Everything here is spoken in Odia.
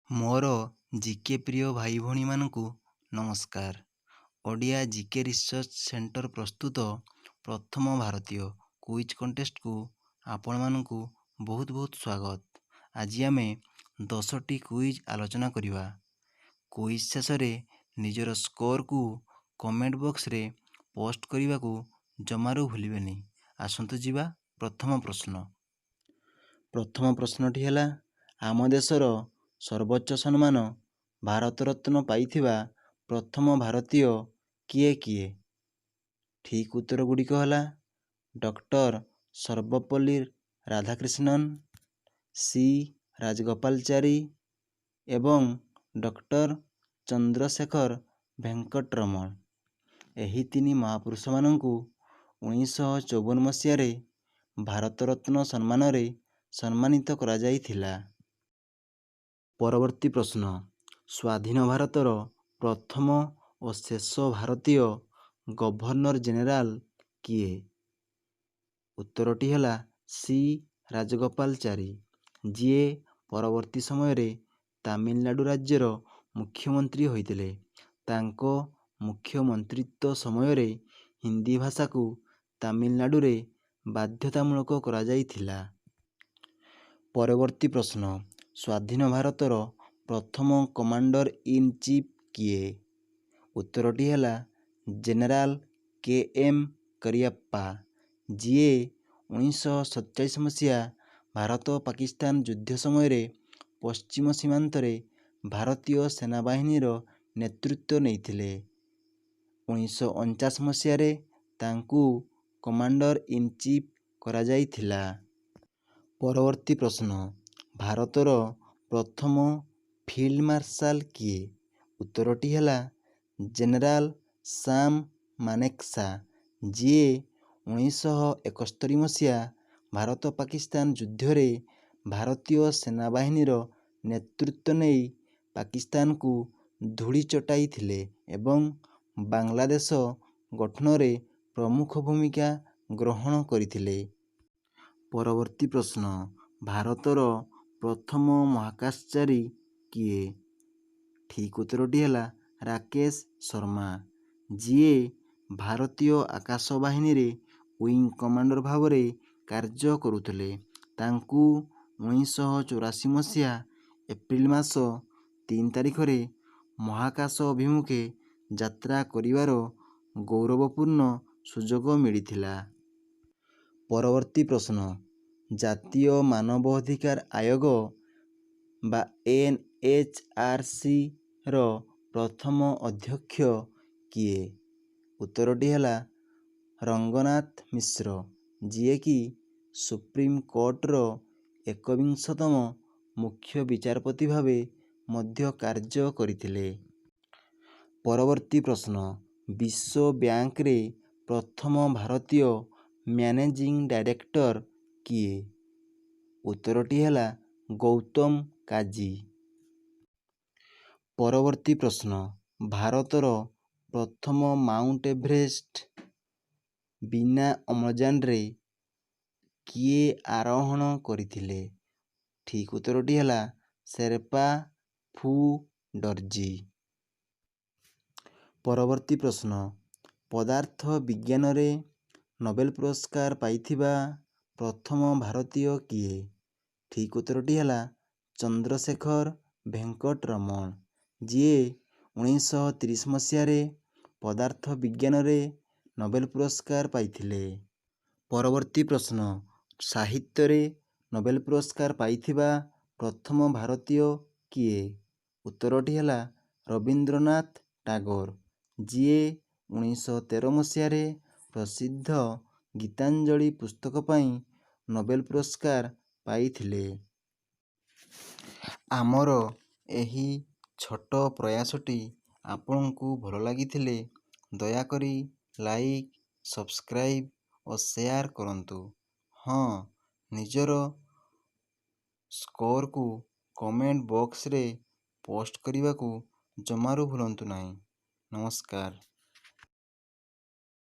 ମୋର ଜିକେ ପ୍ରିୟ ଭାଇ ଭଉଣୀମାନଙ୍କୁ ନମସ୍କାର। ଓଡ଼ିଆ ଜିକେ ରିସର୍ଚ୍ଚ ସେଣ୍ଟର ପ୍ରସ୍ତୁତ ପ୍ରଥମ ଭାରତୀୟ କୁଇଜ୍ କଣ୍ଟେଷ୍ଟକୁ ଆପଣମାନଙ୍କୁ ବହୁତ ବହୁତ ସ୍ୱାଗତ। ଆଜି ଆମେ 10ଟି କୁଇଜ୍ ଆଲୋଚନା କରିବା। କୁଇଜ୍ ଶେଷରେ ନିଜର ସ୍କୋରକୁ କମେଣ୍ଟ ବକ୍ସରେ ପୋଷ୍ଟ କରିବାକୁ ଜମାରୁ ଭୁଲିବେନି। ଆସନ୍ତୁ ଯିବା ପ୍ରଥମ ପ୍ରଶ୍ନ। ପ୍ରଥମ ପ୍ରଶ୍ନଟି ହେଲା, ଆମ ଦେଶର ସର୍ବୋଚ୍ଚ ସମ୍ମାନ ଭାରତରତ୍ନ ପାଇଥିବା ପ୍ରଥମ ଭାରତୀୟ କିଏ କିଏ? ଠିକ୍ ଉତ୍ତର ଗୁଡ଼ିକ ହେଲା ଡକ୍ଟର ସର୍ବପଲ୍ଲୀ ରାଧାକ୍ରିଷ୍ଣନ, ସି ରାଜଗୋପାଳଚାରୀ ଏବଂ ଡକ୍ଟର ଚନ୍ଦ୍ରଶେଖର ଭେଙ୍କଟରମଣ। ଏହି ତିନି ମହାପୁରୁଷମାନଙ୍କୁ 1954 ମସିହାରେ ଭାରତରତ୍ନ ସମ୍ମାନରେ ସମ୍ମାନିତ କରାଯାଇଥିଲା। ପରବର୍ତ୍ତୀ ପ୍ରଶ୍ନ, ସ୍ୱାଧୀନ ଭାରତର ପ୍ରଥମ ଓ ଶେଷ ଭାରତୀୟ ଗଭର୍ଣ୍ଣର ଜେନେରାଲ କିଏ? ଉତ୍ତରଟି ହେଲା ସି ରାଜଗୋପାଳଚାରୀ, ଯିଏ ପରବର୍ତ୍ତୀ ସମୟରେ ତାମିଲନାଡ଼ୁ ରାଜ୍ୟର ମୁଖ୍ୟମନ୍ତ୍ରୀ ହୋଇଥିଲେ। ତାଙ୍କ ମୁଖ୍ୟମନ୍ତ୍ରିତ୍ୱ ସମୟରେ ହିନ୍ଦୀ ଭାଷାକୁ ତାମିଲନାଡ଼ୁରେ ବାଧ୍ୟତାମୂଳକ କରାଯାଇଥିଲା। ପରବର୍ତ୍ତୀ ପ୍ରଶ୍ନ, ସ୍ୱାଧୀନ ଭାରତର ପ୍ରଥମ କମାଣ୍ଡର ଇନ୍ ଚିଫ୍ କିଏ? ଉତ୍ତରଟି ହେଲା ଜେନେରାଲ କେ ଏମ୍ କରିଅପ୍ପା, ଯିଏ 1947 ମସିହା ଭାରତ ପାକିସ୍ତାନ ଯୁଦ୍ଧ ସମୟରେ ପଶ୍ଚିମ ସୀମାନ୍ତରେ ଭାରତୀୟ ସେନାବାହିନୀର ନେତୃତ୍ୱ ନେଇଥିଲେ। 1949 ମସିହାରେ ତାଙ୍କୁ କମାଣ୍ଡର ଇନ୍ ଚିଫ୍ କରାଯାଇଥିଲା। ପରବର୍ତ୍ତୀ ପ୍ରଶ୍ନ, ଭାରତର ପ୍ରଥମ ଫିଲ୍ଡ ମାର୍ଶାଲ କିଏ? ଉତ୍ତରଟି ହେଲା ଜେନେରାଲ ସାମ୍ ମାନେକ୍‌ଶା, ଯିଏ 1971 ମସିହା ଭାରତ ପାକିସ୍ତାନ ଯୁଦ୍ଧରେ ଭାରତୀୟ ସେନାବାହିନୀର ନେତୃତ୍ୱ ନେଇ ପାକିସ୍ତାନକୁ ଧୂଳି ଚଟାଇଥିଲେ ଏବଂ ବାଂଲାଦେଶ ଗଠନରେ ପ୍ରମୁଖ ଭୂମିକା ଗ୍ରହଣ କରିଥିଲେ। ପରବର୍ତ୍ତୀ ପ୍ରଶ୍ନ, ଭାରତର ପ୍ରଥମ ମହାକାଶଚାରୀ କିଏ? ଠିକ୍ ଉତ୍ତରଟି ହେଲା ରାକେଶ ଶର୍ମା, ଯିଏ ଭାରତୀୟ ଆକାଶ ବାହିନୀରେ ୱିଙ୍ଗ କମାଣ୍ଡର ଭାବରେ କାର୍ଯ୍ୟ କରୁଥିଲେ। ତାଙ୍କୁ 1984 ମସିହା ଏପ୍ରିଲ ମାସ 3 ତାରିଖରେ ମହାକାଶ ଅଭିମୁଖେ ଯାତ୍ରା କରିବାର ଗୌରବପୂର୍ଣ୍ଣ ସୁଯୋଗ ମିଳିଥିଲା। ପରବର୍ତ୍ତୀ ପ୍ରଶ୍ନ, ଜାତୀୟ ମାନବ ଅଧିକାର ଆୟୋଗ ବା ଏନ୍ଏଚ୍ଆର୍ସିର ପ୍ରଥମ ଅଧ୍ୟକ୍ଷ କିଏ? ଉତ୍ତରଟି ହେଲା ରଙ୍ଗନାଥ ମିଶ୍ର, ଯିଏକି ସୁପ୍ରିମକୋର୍ଟର ଏକବିଂଶତମ ମୁଖ୍ୟ ବିଚାରପତି ଭାବେ ମଧ୍ୟ କାର୍ଯ୍ୟ କରିଥିଲେ। ପରବର୍ତ୍ତୀ ପ୍ରଶ୍ନ, ବିଶ୍ୱ ବ୍ୟାଙ୍କରେ ପ୍ରଥମ ଭାରତୀୟ ମ୍ୟାନେଜିଂ ଡାଇରେକ୍ଟର କିଏ? ଉତ୍ତରଟି ହେଲା ଗୌତମ କାଜୀ। ପରବର୍ତ୍ତୀ ପ୍ରଶ୍ନ, ଭାରତର ପ୍ରଥମ ମାଉଣ୍ଟ ଏଭରେଷ୍ଟ ବିନା ଅମ୍ଳଜାନରେ କିଏ ଆରୋହଣ କରିଥିଲେ? ଠିକ୍ ଉତ୍ତରଟି ହେଲା ସେର୍ପା ଫୁ ଡର୍ଜି। ପରବର୍ତ୍ତୀ ପ୍ରଶ୍ନ, ପଦାର୍ଥ ବିଜ୍ଞାନରେ ନୋବେଲ ପୁରସ୍କାର ପାଇଥିବା ପ୍ରଥମ ଭାରତୀୟ କିଏ? ଠିକ୍ ଉତ୍ତରଟି ହେଲା ଚନ୍ଦ୍ରଶେଖର ଭେଙ୍କଟରମଣ, ଯିଏ 1930 ମସିହାରେ ପଦାର୍ଥ ବିଜ୍ଞାନରେ ନୋବେଲ ପୁରସ୍କାର ପାଇଥିଲେ। ପରବର୍ତ୍ତୀ ପ୍ରଶ୍ନ, ସାହିତ୍ୟରେ ନୋବେଲ ପୁରସ୍କାର ପାଇଥିବା ପ୍ରଥମ ଭାରତୀୟ କିଏ? ଉତ୍ତରଟି ହେଲା ରବୀନ୍ଦ୍ରନାଥ ଟାଗୋର, ଯିଏ 1913 ମସିହାରେ ପ୍ରସିଦ୍ଧ ଗୀତାଞ୍ଜଳି ପୁସ୍ତକ ପାଇଁ ନୋବେଲ ପୁରସ୍କାର ପାଇଥିଲେ। ଆମର ଏହି ଛୋଟ ପ୍ରୟାସଟି ଆପଣଙ୍କୁ ଭଲ ଲାଗିଥିଲେ ଦୟାକରି ଲାଇକ୍, ସବସ୍କ୍ରାଇବ୍ ଓ ସେୟାର କରନ୍ତୁ। ହଁ, ନିଜର ସ୍କୋରକୁ କମେଣ୍ଟ ବକ୍ସରେ ପୋଷ୍ଟ କରିବାକୁ ଜମାରୁ ଭୁଲନ୍ତୁ ନାହିଁ। ନମସ୍କାର।